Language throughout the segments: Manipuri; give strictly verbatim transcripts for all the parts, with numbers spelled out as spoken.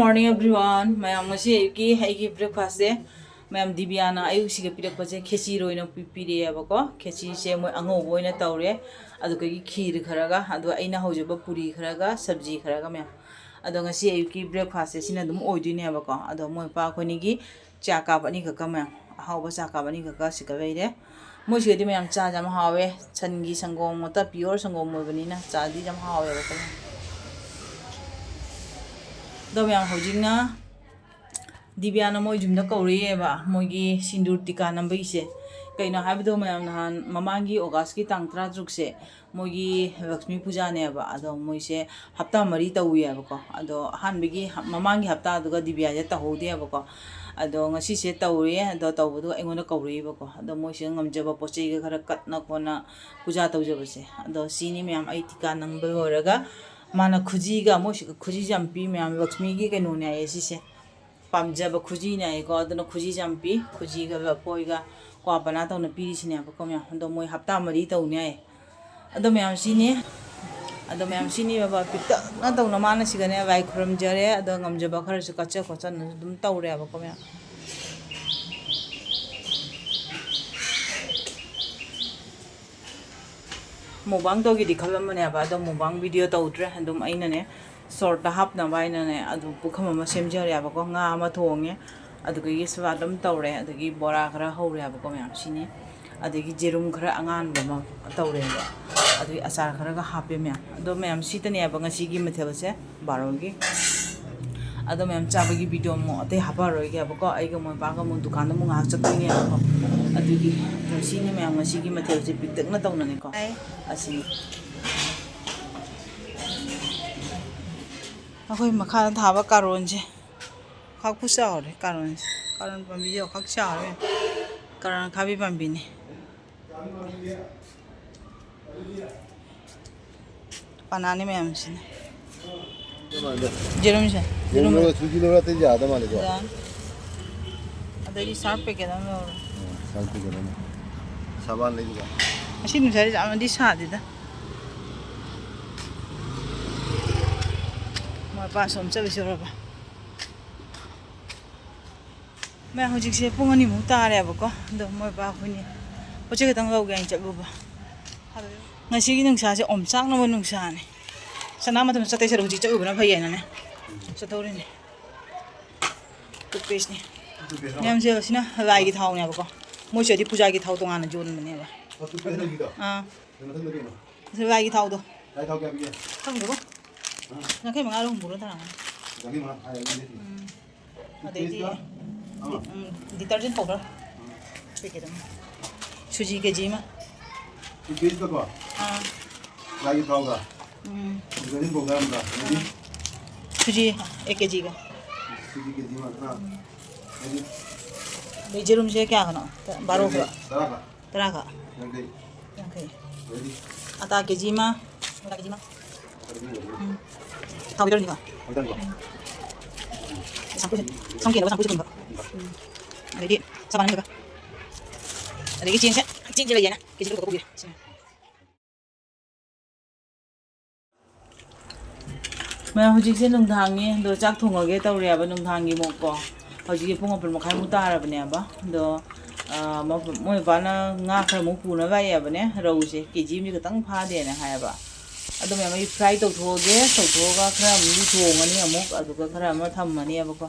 Morning everyone. ꯃꯌꯥꯝ, ꯉꯁꯤ ꯑꯌꯨꯛꯀꯤ ꯑꯩꯒꯤ breakfastꯁꯦ ꯃꯌꯥꯝ ꯗꯤꯕꯤꯌꯥꯅ ꯑꯌꯨꯛꯁꯤꯒ ꯄꯤꯔꯛꯄꯁꯦ ꯈꯦꯆꯤꯔ ꯑꯣꯏꯅ ꯄꯤ-, ꯄꯤꯔꯛꯑꯦꯕꯀꯣ꯫ ꯈꯦꯆꯤꯁꯦ ꯃꯣꯏ ꯑꯉꯧꯕ ꯑꯣꯏꯅ ꯇꯧꯔꯦ, ꯑꯗꯨꯗꯒꯤ ꯈꯤꯔ ꯈꯔꯒ, ꯑꯗꯨꯒ ꯑꯩꯅ ꯍꯧꯖꯕ ꯄꯨꯔꯤ ꯈꯔꯒ, ꯁꯕꯖꯤ ꯈꯔꯒ ꯃꯌꯥꯝ꯫ ꯑꯗꯣ ꯉꯁꯤ ꯑꯌꯨꯛꯀꯤ breakfastꯁꯦ ꯁꯤꯅ ꯑꯗꯨꯝ ꯑꯣꯏꯗꯣꯏꯅꯦꯕꯀꯣ꯫ ꯑꯗꯣ ꯃꯣꯏ ꯃꯄꯥ ꯑꯩꯈꯣꯏꯅꯤꯒꯤ ꯆꯥ ꯀꯥꯞ ꯑꯅꯤꯈꯛꯀ ꯃꯌꯥꯝ, ꯑꯍꯥꯎꯕ ꯆꯥ ꯀꯥꯞ ꯑꯅꯤꯈꯛꯀ ꯁꯤꯒ ꯂꯩꯔꯦ꯫ ꯃꯣꯏꯁꯤꯒꯗꯤ ꯃꯌꯥꯝ ꯆꯥꯁꯦ ꯌꯥꯝ ꯍꯥꯎꯋꯦ꯫ ꯁꯟꯒꯤ ꯁꯪꯒꯣꯝ ꯉꯥꯛꯇ, pure ꯁꯪꯒꯣꯝ ꯑꯣꯏꯕꯅꯤꯅ ꯆꯥꯗꯤ ꯌꯥꯝ ꯍꯥꯎꯋꯦꯕꯀꯣ꯫ ꯑꯗꯣ ꯃꯌꯥꯝ, ꯍꯧꯖꯤꯛꯅ ꯗꯤꯕꯤꯌꯥꯅ ꯃꯣꯏ ꯌꯨꯝꯗ ꯀꯧꯔꯛꯑꯦꯕ, ꯃꯣꯏꯒꯤ ꯁꯤꯟꯗꯨꯔ ꯇꯤꯀꯥ ꯅꯝꯕꯒꯤꯁꯦ꯫ ꯀꯩꯅꯣ ꯍꯥꯏꯕꯗꯣ ꯃꯌꯥꯝ, ꯅꯍꯥꯟ ꯃꯃꯥꯡꯒꯤ Augustꯀꯤ ꯇꯥꯡ ꯇꯔꯥꯇꯔꯨꯛꯁꯦ ꯃꯣꯏꯒꯤ ꯂꯛꯁꯃꯤ ꯄꯨꯖꯥꯅꯦꯕ꯫ ꯑꯗꯣ ꯃꯣꯏꯁꯦ ꯍꯞꯇꯥ ꯃꯔꯤ ꯇꯧꯋꯦꯕꯀꯣ꯫ ꯑꯗꯣ ꯑꯍꯥꯟꯕꯒꯤ ꯍꯞ-, ꯃꯃꯥꯡꯒꯤ ꯍꯞꯇꯥꯗꯨꯒ ꯗꯤꯕꯤꯌꯥꯁꯦ ꯇꯧꯍꯧꯗꯦꯕꯀꯣ꯫ ꯑꯗꯣ ꯉꯁꯤꯁꯦ ꯇꯧꯔꯦ꯫ ꯑꯗꯣ ꯇꯧꯕꯗꯨꯒ ꯑꯩꯉꯣꯟꯗ ꯀꯧꯔꯛꯏꯕꯀꯣ꯫ ꯑꯗꯣ ꯃꯣꯏꯁꯤꯗ ꯉꯝꯖꯕ ꯄꯣꯠ ꯆꯩꯒ ꯈꯔ ꯀꯠꯅ ꯈꯣꯠꯅ ꯄꯨꯖꯥ ꯇꯧꯖꯕꯁꯦ꯫ ꯑꯗꯣ ꯁꯤꯅꯤ ꯃꯌꯥꯝ, ꯑꯩ ꯇꯤꯀꯥ ꯅꯝꯕ ꯂꯣꯏꯔꯒ ꯃꯥꯅ ꯈꯨꯖꯤꯒ, ꯃꯣꯏꯁꯤ ꯈꯨꯖꯤ ꯌꯥꯝ ꯄꯤ ꯃꯌꯥꯝ, ꯂꯛꯁꯃꯤꯒꯤ ꯀꯩꯅꯣꯅꯦ ꯍꯥꯏꯌꯦ ꯁꯤꯁꯦ꯫ ꯄꯥꯝꯖꯕ ꯈꯨꯖꯤꯅꯦ ꯍꯥꯏꯌꯦꯀꯣ꯫ ꯑꯗꯨꯅ ꯈꯨꯖꯤ ꯌꯥꯝ ꯄꯤ, ꯈꯨꯖꯤꯒ ꯂꯐꯣꯏꯒ ꯀ꯭ꯋꯥ ꯄꯅꯥ ꯇꯧꯅ ꯄꯤꯔꯤꯁꯤꯅꯦꯕꯀꯣ ꯃꯌꯥꯝ꯫ ꯑꯗꯣ ꯃꯣꯏ ꯍꯞꯇꯥ ꯃꯔꯤ ꯇꯧꯅꯤ ꯍꯥꯏꯌꯦ꯫ ꯑꯗꯣ ꯃꯌꯥꯝ ꯁꯤꯅꯤ, ꯑꯗꯣ ꯃꯌꯥꯝ ꯁꯤꯅꯤ ꯕꯕꯥ ꯄꯤꯛꯇꯛꯅ ꯇꯧꯅ ꯃꯥꯅ ꯁꯤꯒꯅꯦ ꯂꯥꯏ ꯈꯨꯔꯨꯝꯖꯔꯦ꯫ ꯑꯗꯣ ꯉꯝꯖꯕ ꯈꯔꯁꯨ ꯀꯠꯆ ꯈꯣꯠꯆꯅꯁꯨ ꯑꯗꯨꯝ ꯇꯧꯔꯦꯕꯀꯣ ꯃꯌꯥꯝ꯫ ꯃꯨꯛꯕꯥꯡ ꯇꯧꯒꯦꯗꯤ ꯈꯜꯂꯝꯕꯅꯦꯕ, ꯑꯗꯣ ꯃꯨꯛꯕꯥꯡ video ꯇꯧꯗ꯭ꯔꯦ꯫ ꯑꯗꯨꯝ ꯑꯩꯅꯅꯦ shortꯇ ꯍꯥꯞꯅꯕ ꯍꯥꯏꯅꯅꯦ, ꯑꯗꯨ ꯄꯨꯈꯝ ꯑꯃ ꯁꯦꯝꯖꯔꯦꯕꯀꯣ꯫ ꯉꯥ ꯑꯃ ꯊꯣꯡꯉꯦ, ꯑꯗꯨꯗꯒꯤ salad ꯑꯃ ꯇꯧꯔꯦ, ꯑꯗꯒꯤ ꯕꯣꯔꯥ ꯈꯔ ꯍꯧꯔꯦꯕꯀꯣ ꯃꯌꯥꯝ ꯁꯤꯅꯤ꯫ ꯑꯗꯒꯤ ꯌꯦꯔꯨꯝ ꯈꯔ ꯑꯉꯥꯟꯕ ꯑꯃ ꯇꯧꯔꯦꯕ, ꯑꯗꯨꯒꯤ ꯑꯆꯥꯔ ꯈꯔꯒ ꯍꯥꯞꯄꯦ ꯃꯌꯥꯝ꯫ ꯑꯗꯣ ꯃꯌꯥꯝ ꯁꯤꯇꯅꯦꯕ ꯉꯁꯤꯒꯤ ꯃꯊꯦꯜꯁꯦ꯫ ꯕꯥꯔꯣꯒꯤ꯫ ꯑꯗꯣ ꯃꯌꯥꯝ ꯆꯥꯕꯒꯤ video ꯑꯃꯨꯛ ꯑꯇꯩ ꯍꯥꯞꯄꯛꯑꯔꯣꯏꯒꯦꯕꯀꯣ꯫ ꯑꯩꯒ ꯃꯣꯏ ꯄꯥꯒ ꯑꯃꯨꯛ ꯗꯨꯀꯥꯟꯗ ꯑꯃꯨꯛ ꯉꯥꯏꯍꯥꯛ ꯆꯠꯇꯣꯏꯅꯦꯕꯀꯣ꯫ ꯑꯗꯨꯒꯤ ꯁꯤꯅꯤ ꯃꯌꯥꯝ ꯉꯁꯤꯒꯤ ꯃꯊꯦꯜꯁꯦ ꯄꯤꯛꯇꯛꯅ ꯇꯧꯅꯅꯤꯀꯣ꯫ ꯑꯁꯤꯅꯤ꯫ ꯑꯩꯈꯣꯏ ꯃꯈꯥꯗ ꯊꯥꯕ ꯀꯥꯔꯣꯟꯁꯦ ꯈꯥꯛꯄꯨ ꯆꯥꯎꯔꯦ꯫ ꯀꯥꯔꯣꯟꯁꯦ, ꯀꯥꯔꯣꯟ ꯄꯥꯝꯕꯤꯁꯦ ꯈꯥꯛ ꯆꯥꯎꯔꯦ꯫ ꯀꯥꯔꯣꯟ ꯑꯈꯥꯕꯤ ꯄꯥꯝꯕꯤꯅꯤ꯫ ꯄꯅꯥꯅꯤ ꯃꯌꯥꯝꯁꯤꯅ꯫ ꯌꯦꯔꯨꯝꯁꯦ꯫ ꯌꯦꯔꯨꯝ ꯌꯦꯔꯨꯝ꯫ ꯂꯧꯔ ꯁꯨꯖꯤ ꯂꯧꯔ ꯑꯇꯩ ꯌꯥꯗ ꯃꯥꯜꯂꯦꯀꯣ꯫ ꯌꯥꯅꯤ꯫ ꯑꯗꯩꯗꯤ ꯁꯥꯔꯞ packet ꯑꯃ ꯂꯧꯔꯣ꯫ ꯎꯝ, ꯁꯥꯔꯞ packet ꯑꯃ꯫ ꯁꯥꯕꯥꯟ ꯂꯩꯗꯨꯒ꯫ ꯉꯁꯤ ꯅꯨꯡꯁꯥꯁꯦ ꯌꯥꯝꯅꯗꯤ ꯁꯥꯗꯦꯗ꯫ ꯃꯣꯏ ꯄꯥ ꯁꯣꯝ ꯆꯠꯂꯨꯁꯤꯔꯕ? ꯃꯌꯥꯝ, ꯍꯧꯖꯤꯛꯁꯦ ꯄꯨꯡ ꯑꯅꯤꯃꯨꯛ ꯇꯥꯔꯦꯕꯀꯣ꯫ ꯑꯗꯣ ꯃꯣꯏ ꯕꯥ ꯑꯩꯈꯣꯏꯅꯤ ꯄꯣꯠ ꯆꯩ ꯈꯛꯇꯪ ꯂꯧꯒꯦ ꯍꯥꯏꯅ ꯆꯠꯂꯨꯕ꯫ ꯉꯁꯤꯒꯤ ꯅꯨꯡꯁꯥꯁꯦ ꯑꯣꯝꯆꯥꯛꯅꯕ ꯅꯨꯡꯁꯥꯅꯦ꯫ ꯁꯅꯥ ꯃꯇꯝꯗ ꯆꯠꯇꯣꯏ ꯁꯔꯨꯛ ꯍꯧꯖꯤꯛ ꯆꯠꯂꯨꯕꯅ ꯐꯩ ꯍꯥꯏꯅꯅꯦ ꯆꯠꯊꯧꯔꯤꯅꯦ꯫ ꯇꯨꯠꯄꯦꯁꯅꯦ꯫ ꯃꯌꯥꯝꯁꯦ ꯑꯁꯤꯅ ꯂꯥꯏꯒꯤ ꯊꯥꯎꯅꯦꯕꯀꯣ꯫ ꯃꯣꯏꯁꯤꯗꯗꯤ ꯄꯨꯖꯥꯒꯤ ꯊꯥꯎ ꯇꯣꯉꯥꯟꯅ ꯌꯣꯟꯕꯅꯦꯕ꯫ ꯑꯥ꯫ ꯂꯥꯏꯒꯤ ꯊꯥꯎꯗꯣ꯫ ꯂꯥꯏ ꯊꯥꯎ ꯀꯌꯥ ꯄꯤꯒꯦ? ꯈꯪꯗꯦꯕꯣ꯫ ꯑꯥ꯫ ꯌꯥꯡꯈꯩ ꯃꯉꯥ ꯍꯨꯝꯐꯨꯔ ꯇꯥꯔꯝꯒꯅꯤ꯫ ꯌꯥꯡꯈꯩ ꯃꯉꯥ ꯍꯥꯏꯔꯗꯤ꯫ ꯎꯝ꯫ ꯑꯗꯩꯗꯤ ꯇꯨꯠꯄꯦꯁꯀ ꯑꯃ꯫ ꯎꯝ, detergent powder꯫ ꯎꯝ꯫ ꯄꯦꯀꯦꯠ ꯑꯃ꯫ ꯁꯨꯖꯤ ꯀꯦ ꯖꯤ ꯑꯃ꯫ ꯇꯨꯠꯄꯦꯁꯀꯀꯣ? ꯑꯥ꯫ ꯂꯥꯏꯒꯤ ꯊꯥꯎꯒ? ꯎꯝ꯫ Detergent powder ꯑꯃꯒ꯫ ꯑꯗꯩꯗꯤ? ꯑꯥ꯫ ꯁꯨꯖꯤ ꯑꯦꯛ ꯀꯦ ꯖꯤꯒ꯫ ꯁꯨꯖꯤ ꯀꯦ ꯖꯤ ꯑꯃ, ꯑꯥ꯫ ꯎꯝ꯫ ꯑꯗꯩꯗꯤ? ꯑꯗꯩ ꯌꯦꯔꯨꯝꯁꯦ ꯀꯌꯥꯒꯅꯣ? ꯕꯥꯔꯣ ꯈꯛ꯫ ꯇꯔꯥ ꯈꯛ꯫ ꯇꯔꯥ ꯈꯛ꯫ ꯌꯥꯡꯈꯩ꯫ ꯌꯥꯡꯈꯩ꯫ ꯑꯗꯩꯗꯤ? ꯑꯇꯥ ꯀꯦ ꯖꯤ ꯑꯃ꯫ ꯑꯇꯥ ꯀꯦ ꯖꯤ ꯑꯃ꯫ ꯎꯝ꯫ ꯊꯥꯎ ꯂꯤꯇꯔꯅꯤꯀꯣ? ꯂꯤꯇꯔꯅꯤꯀꯣ? ꯎꯝ꯫ ꯁꯝꯄꯨꯁꯦ-, ꯁꯝ ꯀꯦꯅꯕ ꯁꯝꯄꯨꯁꯦ ꯀꯨꯟꯕ꯫ ꯎꯝ꯫ ꯑꯗꯩꯗꯤ ꯆꯞ ꯃꯥꯟꯅꯩ ꯑꯗꯨꯒ꯫ ꯑꯗꯒꯤ ꯆꯦꯡꯁꯦ, ꯆꯦꯡꯁꯦ ꯂꯩꯌꯦꯅ ꯀꯦ ꯖꯤ ꯇꯔꯨꯛ ꯈꯛꯇ ꯄꯨꯒꯦ꯫ ꯁꯤꯅ꯫ ꯃꯌꯥꯝ, ꯍꯧꯖꯤꯛꯁꯦ ꯅꯨꯡꯗꯥꯡꯅꯦ, ꯑꯗꯣ ꯆꯥꯛ ꯊꯣꯡꯉꯒꯦ ꯇꯧꯔꯦꯕ, ꯅꯨꯡꯗꯥꯡꯒꯤ ꯃꯣꯛꯀꯣ꯫ ꯍꯧꯖꯤꯛꯁꯦ ꯄꯨꯡ ꯃꯥꯄꯟ ꯃꯈꯥꯏꯃꯨꯛ ꯇꯥꯔꯕꯅꯦꯕ꯫ ꯑꯗꯣ, ꯑ, ꯃ-, ꯃꯣꯏ ꯕꯕꯥꯅ ꯉꯥ ꯈꯔꯃꯨꯛ ꯄꯨꯅꯕ ꯂꯥꯛꯑꯦꯕꯅꯦ, ꯔꯧꯁꯦ ꯀꯦ ꯖꯤ ꯑꯃꯗꯤ ꯈꯤꯇꯪ ꯐꯥꯗꯦꯅ ꯍꯥꯏꯌꯦꯕ꯫ ꯑꯗꯣ ꯃꯌꯥꯝ, ꯑꯩ fry ꯇꯧꯊꯣꯛꯑꯒꯦ, ꯇꯧꯊꯣꯛꯑꯒ ꯈꯔ ꯑꯃꯨꯛ ꯊꯣꯡꯉꯅꯤ ꯑꯃꯨꯛ, ꯑꯗꯨꯒ ꯈꯔ ꯑꯃ ꯊꯝꯃꯅꯦꯕꯀꯣ꯫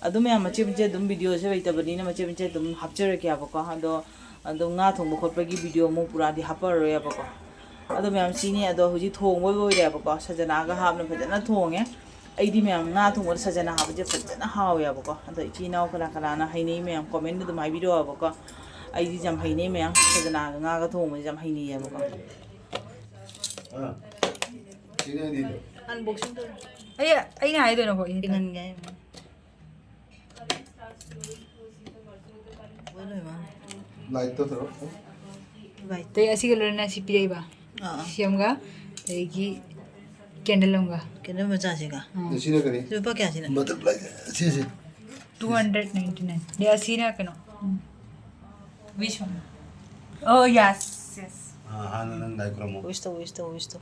ꯑꯗꯨ ꯃꯌꯥꯝ, ꯃꯆꯦꯠ ꯃꯆꯦꯠ ꯑꯗꯨꯝ videoꯁꯦ ꯂꯩꯇꯕꯅꯤꯅ ꯃꯆꯦꯠ ꯃꯆꯦꯠ ꯑꯗꯨꯝ ꯍꯥꯞꯆꯔꯛꯀꯦꯕꯀꯣ꯫ ꯑꯗꯣ, ꯑꯗꯨꯝ ꯉꯥ ꯊꯣꯡꯕ ꯈꯣꯠꯄꯒꯤ video ꯑꯃꯨꯛ ꯄꯨꯔꯥꯗꯤ ꯍꯥꯞꯄꯔꯣꯏꯕꯀꯣ꯫ ꯑꯗꯣ ꯃꯌꯥꯝ, ꯁꯤꯅꯤ꯫ ꯑꯗꯣ ꯍꯧꯖꯤꯛ ꯊꯣꯡꯕ ꯂꯣꯏꯔꯦꯕꯀꯣ꯫ ꯁꯖꯅꯥꯒ ꯍꯥꯞꯅ ꯐꯖꯅ ꯊꯣꯡꯉꯦ꯫ ꯑꯩꯗꯤ ꯃꯌꯥꯝ, ꯉꯥ ꯊꯣꯡꯕꯗ ꯁꯖꯅꯥ ꯍꯥꯞꯄꯁꯦ ꯐꯖꯅ ꯍꯥꯎꯋꯦꯕꯀꯣ꯫ ꯑꯗꯣ ꯏꯆꯤꯜ ꯏꯅꯥꯎ ꯀꯅꯥ ꯀꯅꯥꯅ ꯍꯩꯅꯩ ꯃꯌꯥꯝ comment ꯑꯗꯨꯝ ꯍꯥꯏꯕꯤꯔꯛꯑꯣꯕꯀꯣ꯫ ꯑꯩꯗꯤ ꯌꯥꯝ ꯍꯩꯅꯩ ꯃꯌꯥꯝ, ꯁꯖꯅꯥꯒ ꯉꯥꯒ ꯊꯣꯡꯕꯁꯦ ꯌꯥꯝ ꯍꯩꯅꯩꯌꯦꯕꯀꯣ꯫ ꯑꯥ꯫ ꯁꯤꯅ ꯑꯅꯤꯗꯣ꯫ Unboxing ꯇꯧꯔꯣ꯫ ꯑꯩ, ꯑꯩꯅ ꯍꯥꯏꯗꯣꯏꯅꯣ ꯍꯣꯏ꯫ ꯏꯪꯍꯟꯒꯦ ꯍꯥꯏꯕꯅꯦ꯫ ꯂꯣꯏ ꯂꯣꯏ ꯃꯥꯜꯂꯦ꯫ Light ꯇꯣ ꯇꯧꯔꯣ꯫ ꯑꯗꯩ ꯑꯁꯤꯒ ꯂꯣꯏꯅꯅ ꯁꯤ ꯄꯤꯔꯛꯏꯕ꯫ ꯑꯥ, ꯑꯥ꯫ ꯁꯤ ꯑꯃꯒ, ꯑꯗꯒꯤ candle ꯑꯃꯒ꯫ Candle ꯃꯆꯥꯁꯤꯒ? ꯑꯥ꯫ ꯑꯗ ꯁꯤꯅ ꯀꯔꯤ? ꯁꯤ ꯂꯨꯄꯥ ꯀꯌꯥ ꯁꯤꯅ? Butterfly꯫ ꯁꯤꯁꯦ꯫ Two hundred ninety nine꯫ ꯑꯗꯩ ꯑꯁꯤꯅ ꯀꯩꯅꯣ? ꯎꯝ꯫ Wish ꯑꯃ꯫ Oh, yes, yes꯫ ꯑꯥ, ꯍꯥꯟꯅ ꯅꯪ ꯂꯥꯏ ꯈꯨꯔꯝꯃꯣ꯫ Wish ꯇꯧ, wish ꯇꯧ, wish ꯇꯧ꯫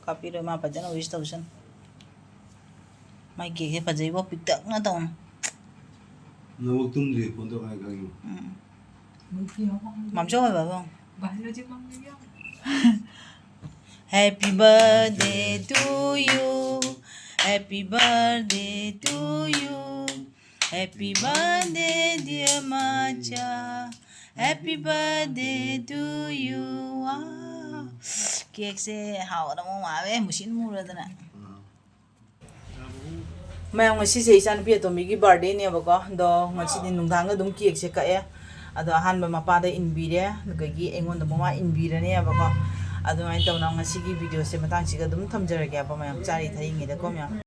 ꯀꯥꯞꯄꯤꯔꯣꯏ, ꯃꯥ ꯐꯖꯅ wish ꯇꯧꯁꯅꯨ꯫ ꯃꯥꯏ cakeꯁꯦ ꯐꯖꯩꯕꯣ, ꯄꯤꯛꯇꯛꯅ ꯇꯧꯅ꯫ ꯅꯕꯨꯛ ꯇꯨꯝꯗ꯭ꯔꯤ ꯐꯣꯟ ꯇꯧꯔꯛꯑꯦ ꯈꯪꯉꯤ꯫ ꯎꯝ. ꯃꯝꯆꯧ ꯍꯣꯏ ꯕꯥꯕꯨꯡ. Happy birthday to you. Happy birthday to you. Happy birthday, dear ꯃꯆꯥ. Happy birthday to you. Wow. Cakeꯁꯦ ꯍꯥꯎꯒꯗꯕ ꯃꯥꯜꯂꯦ, ꯃꯨꯁꯤꯟ ꯃꯨꯔꯗꯅ. ꯃꯌꯥꯝ, ꯉꯁꯤꯁꯦ ꯏꯆꯥꯅꯨꯄꯤ ꯑꯇꯣꯝꯕꯤꯒꯤ birthdayꯅꯦꯕꯀꯣ꯫ ꯑꯗꯣ ꯉꯁꯤꯗꯤ ꯅꯨꯡꯗꯥꯡꯗ ꯑꯗꯨꯝ cakeꯁꯦ ꯀꯛꯑꯦ꯫ ꯑꯗꯣ ꯑꯍꯥꯟꯕ ꯃꯄꯥꯗ ꯏꯟꯕꯤꯔꯦ, ꯑꯗꯨꯗꯒꯤ ꯑꯩꯉꯣꯟꯗ ꯃꯃꯥ ꯏꯟꯕꯤꯔꯅꯦꯕꯀꯣ꯫ ꯑꯗꯨꯃꯥꯏꯅ ꯇꯧꯅ ꯉꯁꯤꯒꯤ videoꯁꯦ ꯃꯇꯥꯡꯁꯤꯒ ꯑꯗꯨꯝ ꯊꯝꯖꯔꯒꯦꯕ ꯃꯌꯥꯝ, ꯆꯥꯔꯤ ꯊꯛꯏꯉꯩꯗꯀꯣ ꯃꯌꯥꯝ꯫